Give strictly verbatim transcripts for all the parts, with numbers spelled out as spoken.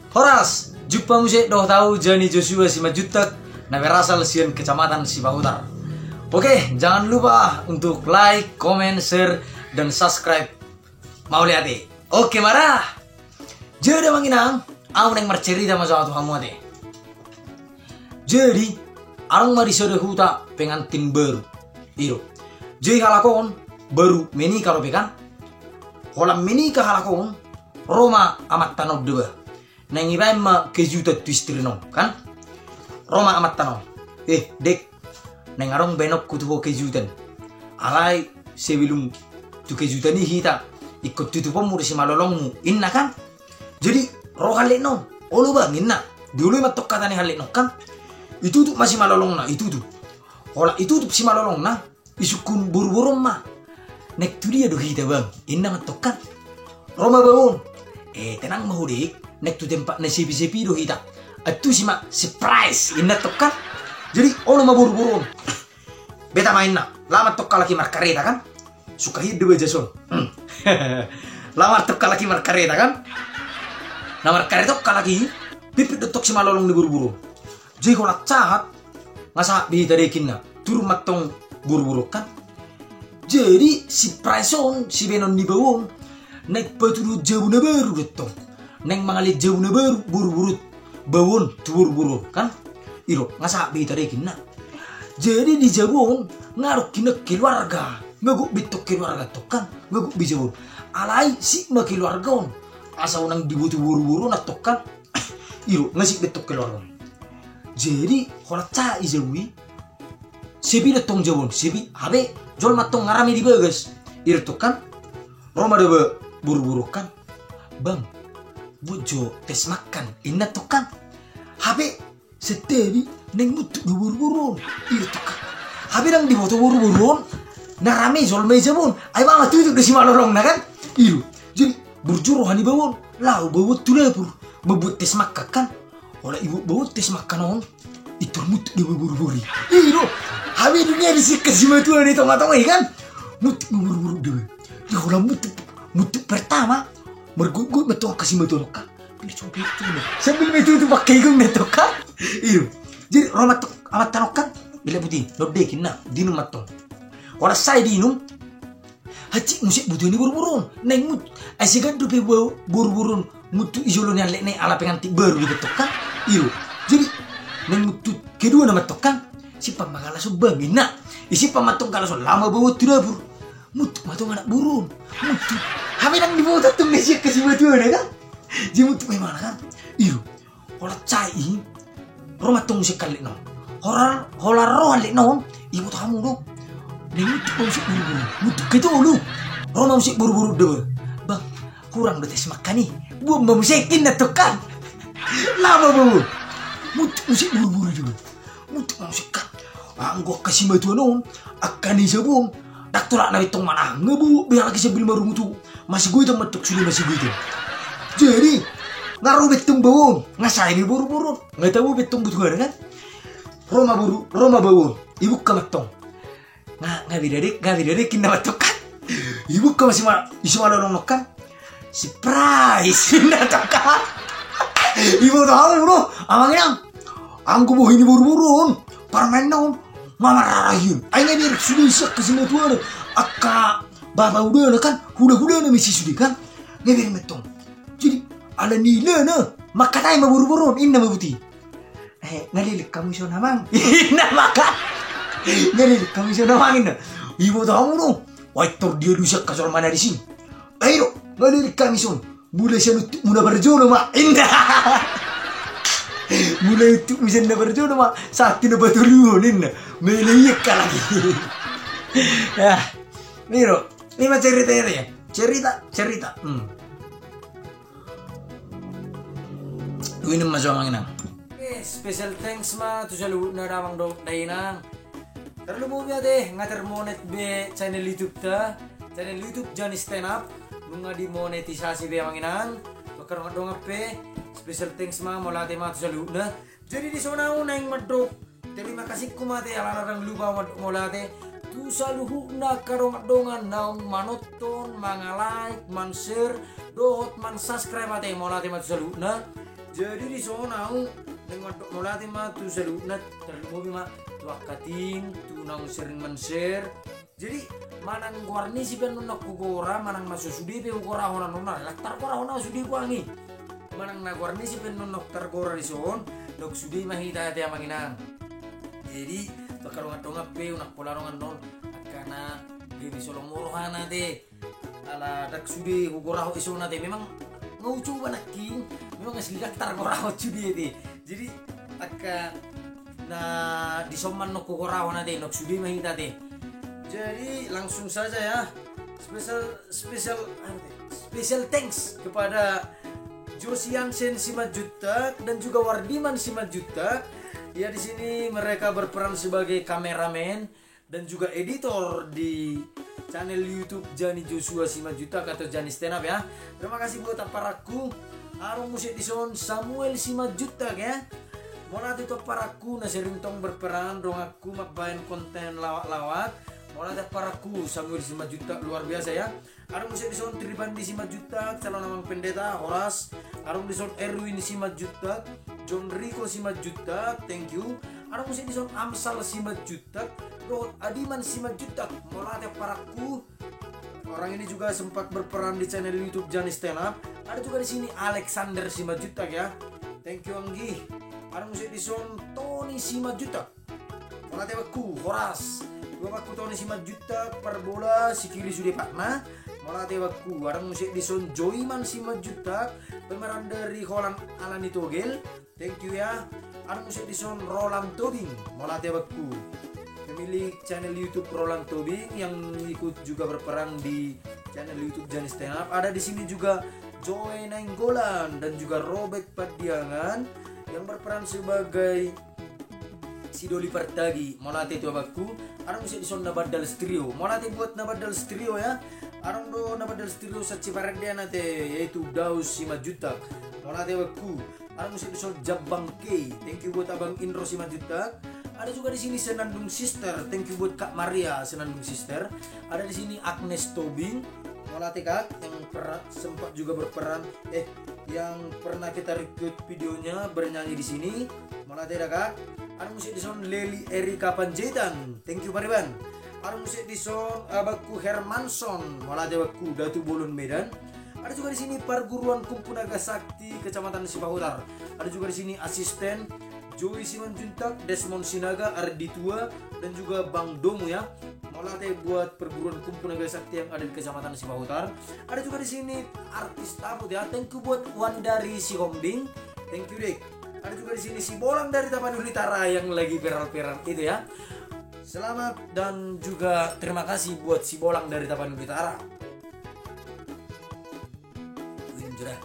Horas, jumpa muse dohot au Jani Joshua Simanjuntak, na berasal sian Kecamatan Sipahutar. Oke, jangan lupa untuk like, comment, share, dan subscribe. Mauliate. Oke, mara. Jadi amang inang, au naeng marcerita ma jo au tu hamu ate. Jadi, adong ma di sada huta pengantin baru. I do. Jadi halak on baru menikah dope kan. Holan menikah halak on, ro ma amanta on deba. Naeng ibaen ma kejutan tu istrina on kan. Ro ma amanta on. Eh, dek, naeng adong baenonku tu ho kejutan. Alai sebelum tu kejutan i hita, ingkon tutuponmu do simalolongmu, inna kan. Jadi ro halletna on, olo bang, inna. Dioloi ma antong hata ni halletna on kan. Itutup ma simalolongna, itutup. Holan itutup simalolongna, isungkun boruboru on ma. Naeng tu dia do hita bang, inna ma antong kan. Ro ma bau on. Eh, tenang ma ho dek, naeng tu tempat na sepi-sepi do hita. Antusi ma surprise, inna antong kan. Jadi olo ma boruboru on. Beta ma inna, laho ma antong halak i markareta kan. Suka hian do baja son. Laho ma antong halak i markareta kan. Na markareta on halak i, pipit do antong simalolong ni boruboru on. Jadi holan sahat, nga sahat be hita dek inna. Turun ma antong boruboru on kan. Jadi surprise on, sibaenon ni bau on, naeng patuduhon jabu na baru do antong. Naeng mangalehon jabu na baru boruboru on, bau on tu boruboru on kan. I do, nga sahat be hita dek inna. Jadi di jabu on nga adong hian keluarga. Nga gok be antong keluarga antong kan, nga gok be jabu on. Alai sip ma keluarga on. Asa unang diboto boruboru on antong kan. I do, nga sip be antong keluarga on. Jadi holan sahat i jabu i, sepi do antong jabu on, sepi. Hape jolma antong nga rame di bagas. I do antong kan. Ro ma deba boruboru on kan. Bang, buat jo tes makan, inna antong kan. Hape santabi, naeng mutuk do boruboru on. I do antong kan. Hape ndang diboto boruboru on, na rame jolma i jabu on. Ai bang, tutup do simalolongna kan. I do. Jadi burju roha ni bau on, laho bau on tu dapur mambuat tes makan kan. Holan ibuat bau on tes makan on, pintor mutuk deba boruboru i. I do. Hape dung i disian angka simatuana di tongatonga i kan. Mutuk ma boruboru on deba. Di holan mutuk, mutuk pertama, margotgot ma antong angka simatuana on kan. Pintor mutuk deba. Sambil ma itutup angka igungna antong kan. I do. Jadi ro ma antong amanta on kan. Gelleng puti, na on dek inna, diinum ma antong. Holan sae diinum, hansit muse butuha ni boruboru on. Naeng mut, ai segan dope bo-, boruboru on mutuk di jolo ni halletna i ala pengantin baru do antong kan. I do. Jadi naeng mutuk keduana ma antong kan. Simpan ma galas on bang, inna. Isimpan ma antong galas on, laho ma bau on tu dapur. Mutuk ma antong anak boru on. Mutuk. Hape ndang diboto antong disian angka simatuana kan. Jadi mutuk ma imana kan. I do. Holan sae i, ro ma antong muse halletna on. Holan, holan ro halletna on, iboto hamu do. Naeng mutuk ma muse boruboru on. Mutuk ketolu. Ro ma muse boruboru on deba. Bang, hurang do tes makan i. Buat ma muse, inna antong kan. Laho ma bau on. Mutuk muse boruboru on deba. Mutuk ma muse kan. Anggo angka simatuana on, angka na di jabu on, ndang tolapna be antong manahan, nga bau be halak i sambil marungutungut. Masigoitan ma antong sude, masigoitan. Jadi nga ro be antong bau on, nga sae be boruboru on, nga tabo be antong butuhana kan. Ro ma boru, ro ma bau on, ibuka ma antong. Nga, nga beda dek, nga beda dek, inna ma antong kan. Ibuka ma sima, simalolongna on kan. Surprise, inna antong kan. Iboto hamu do amang inang. Anggo bohi ni boruboru on, parmaenna on, nga marhaha hian. Ai nga bereng sude disian angka simatuana, angka bapa udana kan, hulahulana ma i sude kan. Nga bereng ma antong. Jadi ala ni ilana mangkatai ma boruboru on, inna ma buti. Eh, nga leleng hamu dison amang, inna ma kan. Nga leleng hamu dison amang, inna. Iboto hamu do. Ai tor dialusi angka jolma na disi. Ai do, nga leleng hami dison. Mulai sian untutmu na parjolo ma, inna. Mulai untutmu sian na parjolo ma, sahat tu na patoluhon, inna. Mele i angka lagi. Ya. I do. I ma cerita i, ya. Cerita, cerita. Hmm. Dung i ma jo amang inang. Oke, special thanks ma tu saluhutna damang dohot dainang. Tarlumobi ate, nga termonet be channel YouTube ta, channel YouTube Jani Stand Up. Nunga dimonetisasi be amang inang. Tu angka dongan-dongan pe, special thanks ma, mauliate ma tu saluhutna. Jadi dison au naeng mandok terima kasihku ma ate, alana ndang lupa au mandok mauliate tu saluhutna angka dongan-dongan naung manonton, manga-like, man-share dohot man-subscribe ate, mauliate ma tu saluhutna. Jadi dison au naeng mandok mauliate ma tu saluhutna, tarlumobi ma tu angka tim, tu naung sering man-share. Jadi manang goar ni si pe annon naung hugora, manang na so sude pe hugorahon annon, na lang targorahon au sude goar ni. Manang na goar ni si pe annon naung targora dison, naung sude ma hita ate amang inang. Jadi angka dongan-dongan pe unang pola dongan annon, angka na gabe so lomo rohana ate. Ala ndang sude hugorahon dison ate, memang nga hucoba nangkin, memang nga sude lang targorahon sude ate. Jadi angka na dison ma annon hugorahon ate, naung sude ma hita ate. Jadi langsung saja ya. Special, special, special thanks kepada Josiansen Simanjuntak dan juga Wardiman Simanjuntak. Ya, di sini mereka berperan sebagai kameramen dan juga editor di channel YouTube Jani Joshua Simanjuntak atau Jani Stand Up ya. Terima kasih buat aparanku. Adong muse dison Samuel Simanjuntak ya. Mauliate tu aparanku na sering tong berperan donganku mambaen konten lawak-lawak. Mauliate aparanku Samuel Simanjuntak, luar biasa ya. Adong muse dison Tripandi Simanjuntak, calon amang pendeta, horas. Adong dison Erwin Simanjuntak, John Rico Simanjuntak, thank you. Adong muse dison Amsal Simanjuntak, dohot Adiman Simanjuntak, mauliate aparanku. Orang ini juga sempat berperan di channel YouTube Jani Stand Up. Ada juga di sini Alexander Simanjuntak ya. Thank you Anggi. Adong muse dison Tony Simanjuntak. Mauliate bakku, horas. Dua bakku Tony Simanjuntak, parbola, si kiri sude patna. Mauliate bakku, adong muse dison Joiman Simanjuntak, pemeran dari Holan Alani Togel. Thank you ya. Adong muse dison Roland Tobing, mauliate bakku. Pemilik channel YouTube Roland Tobing yang ikut juga berperan di channel YouTube Jani Stand Up. Ada di sini juga Joy Nainggolan dan juga Robert Padiangan yang berperan sebagai si Doli Partagi, mauliate tu abangku. Adong muse dison Nabandal Trio, mauliate buat Nabandal Trio ya. Adong do Nabandal Trio saksi parendean ate, yaitu Daus Simanjuntak, mauliate abangku. Adong muse dison Jambang K, thank you buat Abang Indro Simanjuntak. Ada juga di sini Senandung Sister, thank you buat Kak Maria Senandung Sister. Ada di sini Agnes Tobing, mauliate Kak, yang per-, sempat juga berperan, eh, yang pernah kita request videonya bernyanyi di sini. Mauliate da Kak. Adong muse dison Leli Erika Panjaitan, thank you pariban. Adong muse dison abangku Hermanson, mauliate abangku, Datu Bolon Medan. Ada juga di sini Perguruan Kumpu Naga Sakti Kecamatan Sipahutar. Ada juga di sini asisten Joy Simanjuntak, Desmond Sinaga, Ardi Tua, dan juga Bang Domu ya. Mauliate buat Perguruan Kumpu Naga Sakti yang ada di Kecamatan Sipahutar. Ada juga di sini artis Taput ya. Thank you buat Wandari Sihombing. Thank you dek. Ada juga di sini Sibolang dari Tapanuli Utara yang lagi viral-viral itu ya. Selamat dan juga terima kasih buat Sibolang dari Tapanuli Utara. Win jera.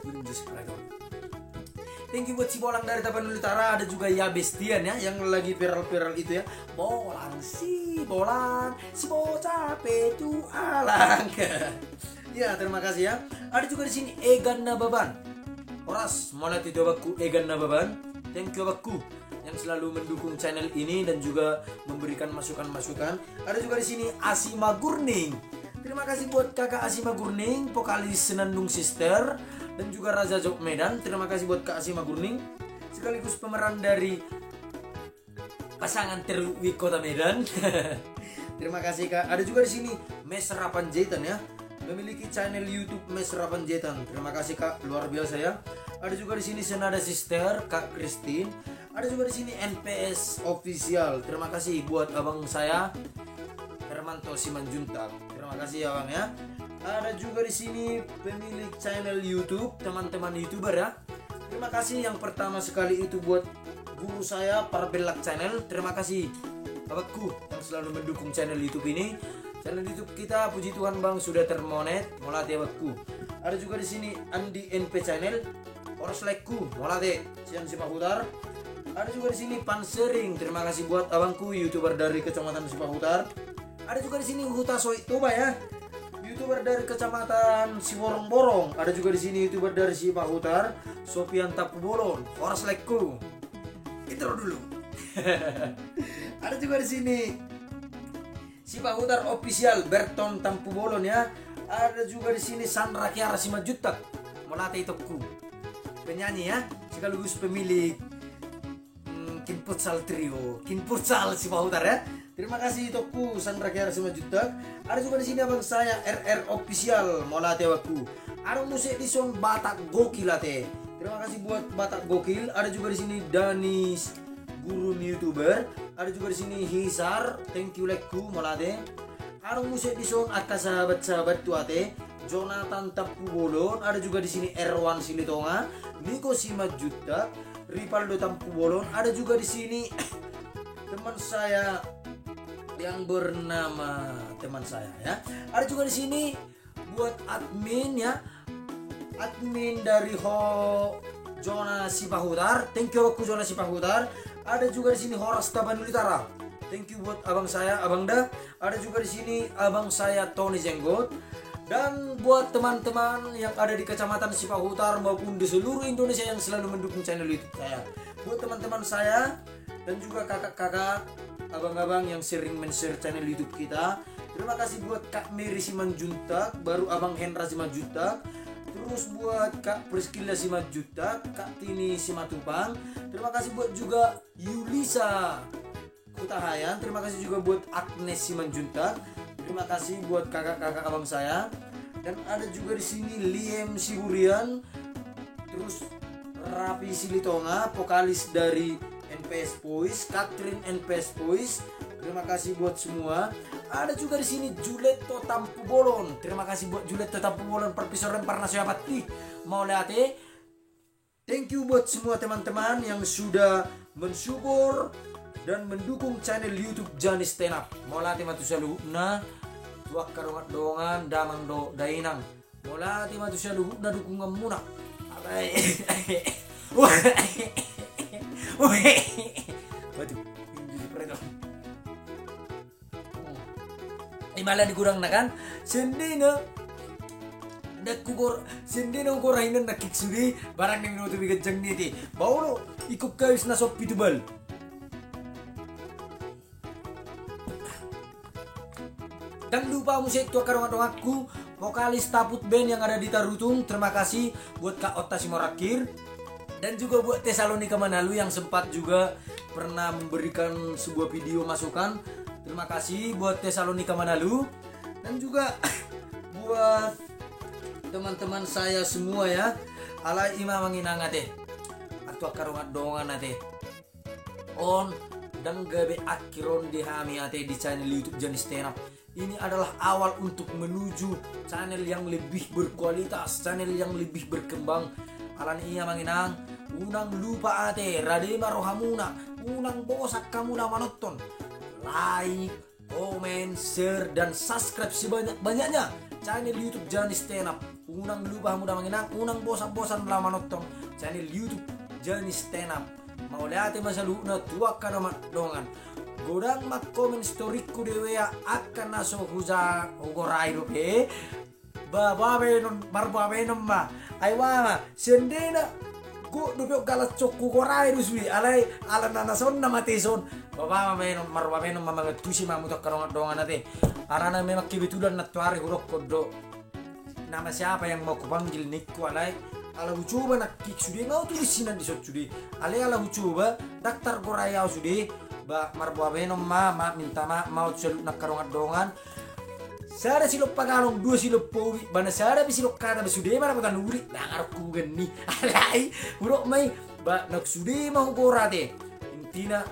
Win jus prago. Thank you buat Sibolang dari Tapanuli Utara, ada juga ya Bestian ya yang lagi viral-viral itu ya. Bolang si bolang, si bocah petualang. Ya, terima kasih ya. Ada juga di sini Egan Nababan. Horas, mauliate tu abangku Egan Nababan. Thank you abangku yang selalu mendukung channel ini dan juga memberikan masukan-masukan. Ada juga di sini Asi Magurning. Terima kasih buat Kakak Asi Magurning, vokalis Senandung Sister, dan juga Raja Jok Medan. Terima kasih buat Kak Asi Magurning, sekaligus pemeran dari pasangan Terwi Kota Medan. Terima kasih Kak. Ada juga di sini Mesra Panjaitan ya. Memiliki channel YouTube Mesra Panjaitan. Terima kasih Kak, luar biasa ya. Ada juga di sini Senada Sister, Kak Christine. Ada juga di sini N P S Official. Terima kasih buat abang saya Hermanto Simanjuntak. Terima kasih ya bang ya. Ada juga di sini pemilik channel YouTube, teman-teman YouTuber ya. Terima kasih yang pertama sekali itu buat guru saya Parbellak Channel. Terima kasih abangku yang selalu mendukung channel YouTube ini. Channel YouTube kita, puji Tuhan bang, sudah termonet. Mauliate abangku. Ada juga di sini Andi N P Channel. Horas laengku, mauliate sian Sipahutar. Ada juga di sini Pansering. Terima kasih buat abangku, YouTuber dari Kecamatan Sipahutar. Ada juga di sini Huta Soitoba ya. YouTuber dari Kecamatan Siborongborong. Ada juga di sini YouTuber dari Sipahutar, Sofian Tampubolon. Horas laengku. Intro dulu. Ada juga di sini Sipahutar Official, Berton Tampubolon ya. Ada juga di sini Sandra Kiara Simanjuntak. Mauliate itongku. penyanyi ya, sekaligus pemilik, mm, King Futsal Trio, King Futsal Sipahutar ya. Terima kasih Tokku Sandra Kiara Simanjuntak. Ada juga di sini abang saya R R Official, mauliate abangku. Adong muse dison Batak Gokil ate. Terima kasih buat Batak Gokil. Ada juga di sini Danis Gurun YouTuber. Ada juga di sini Hisar, thank you lekku, mauliate. Adong muse dison angka sahabat-sahabatku ate, Jonathan Tampubolon, ada juga di sini Erwan Silitonga, Niko Simanjuntak, Rivaldo Tampubolon, ada juga di sini teman saya yang bernama teman saya ya. Ada juga di sini buat admin ya. Admin dari Ho Jona Sipahutar. Thank you abangku Jona Sipahutar. Ada juga di sini Horas Tapanuli Utara. Thank you buat abang saya, Abang Da. Ada juga di sini abang saya Tony Jenggot. Dan buat teman-teman yang ada di Kecamatan Sipahutar maupun di seluruh Indonesia yang selalu mendukung channel YouTube saya. Buat teman-teman saya dan juga kakak-kakak, abang-abang yang sering men-share channel YouTube kita. Terima kasih buat Kak Mary Simanjuntak, baru Abang Hendra Simanjuntak. Terus buat Kak Priscilla Simanjuntak, Kak Tini Simatupang. Terima kasih buat juga Yulisa Hutahaean. Terima kasih juga buat Agnes Simanjuntak. Terima kasih buat kakak-kakak abang saya. Dan ada juga di sini Liam Siburian. Terus Rapi Silitonga, vokalis dari N P S Boys, Catherine N P S Boys. Terima kasih buat semua. Ada juga di sini Juletto Tampubolon. Terima kasih buat Juletto Tampubolon, parpisoren parnasoya patti. Mauliate. Thank you buat semua teman-teman yang sudah mensupport dan mendukung channel YouTube Jani Stand Up. Mauliate ma tu saluhutna, tu angka dongan-dongan, damang dohot dainang. Mauliate ma tu saluhutna dukunganmuna. Alai. Wah. Wah. Waduh. Imala di kurang na kan. Sendena. Dakku gor, sendena gor hinan na kick sude, barang ni minutu bigan jang niti. Baolo, ikut kawis na sopi tu bal. Dang lupa muse tu angka dongan-donganku, vokalis Taput Band yang ada di Tarutung, terima kasih buat Kak Otta Simorangkir. Dan juga buat Tesalonika Manalu yang sempat juga pernah memberikan sebuah video masukan. Terima kasih buat Tesalonika Manalu. Dan juga buat teman-teman saya semua ya. Alai ima manginang ate. Atau angka dongan-dongan ate. On, dang gabe akhir on di hami ate di channel YouTube Jani Stand Up. Ini adalah awal untuk menuju channel yang lebih berkualitas, channel yang lebih berkembang. Alani i amang inang, unang lupa ate, rade ma rohamuna, unang bosan hamuna manonton. Like, comment, share, dan subscribe sebanyak-banyaknya channel YouTube Jani Stand Up. Unang lupa hamu da amang inang, unang bosan-bosan laho manonton channel YouTube Jani Stand Up. Mauliate ma saluhutna tu angka dongan-dongan. Godang ma comment story-ku di W A angka na so huja hugorai dope. Ba, ba baenon, marba baenon ma. Ai ba ma, sendena. Gok dope on galan so hugorai do sude, alai ala na na son na mate son. Ba, ba ma baenon, marba baenon ma, mangantusi ma hamu tu angka dongan-dongan ate. Alana memang kebetulan nantoari hudokkon do. Nama siapa yang mau kupanggil ningku alai, ala hucoba na kick sude, nga hutulis sian dison sude. Alai ala hucoba, dang targorai au sude. Ba, marba baenon ma, ma, minta maaf ma au tu saluhutna angka dongan-dongan. Sada silompa galong, dua silompa ubi, ba na sada pe silompa hata ba sude ma dapotan uli, dang adong hubugan ni. Alai, hudok ma i, ba na sude ma hugor ate. Intina,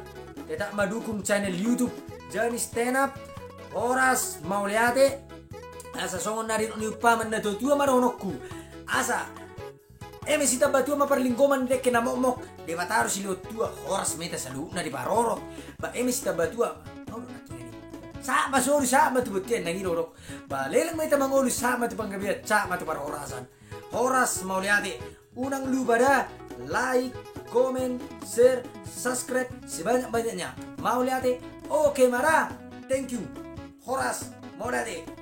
tetap ma dukung channel YouTube Jani Stand Up. Horas, mauliate. Asa songon na nidok ni umpaman na tua-tua ma dohononku. Asa eme sitambatua ma parlinggoman dengke na mokmok, Debata do silehon tua, horas ma hita saluhutna diparorot. Ba eme sitambatua, sahat ma solu, sahat ma tu bontean, nang i do hudok. Ba leleng ma hita mangolu, sahat ma tu panggabean, sahat ma tu parhorasan. Horas, mauliate. Unang lupa da, like, comment, share, subscribe sebanyak-banyaknya. Mauliate. Oke ma da. Thank you. Horas, mauliate.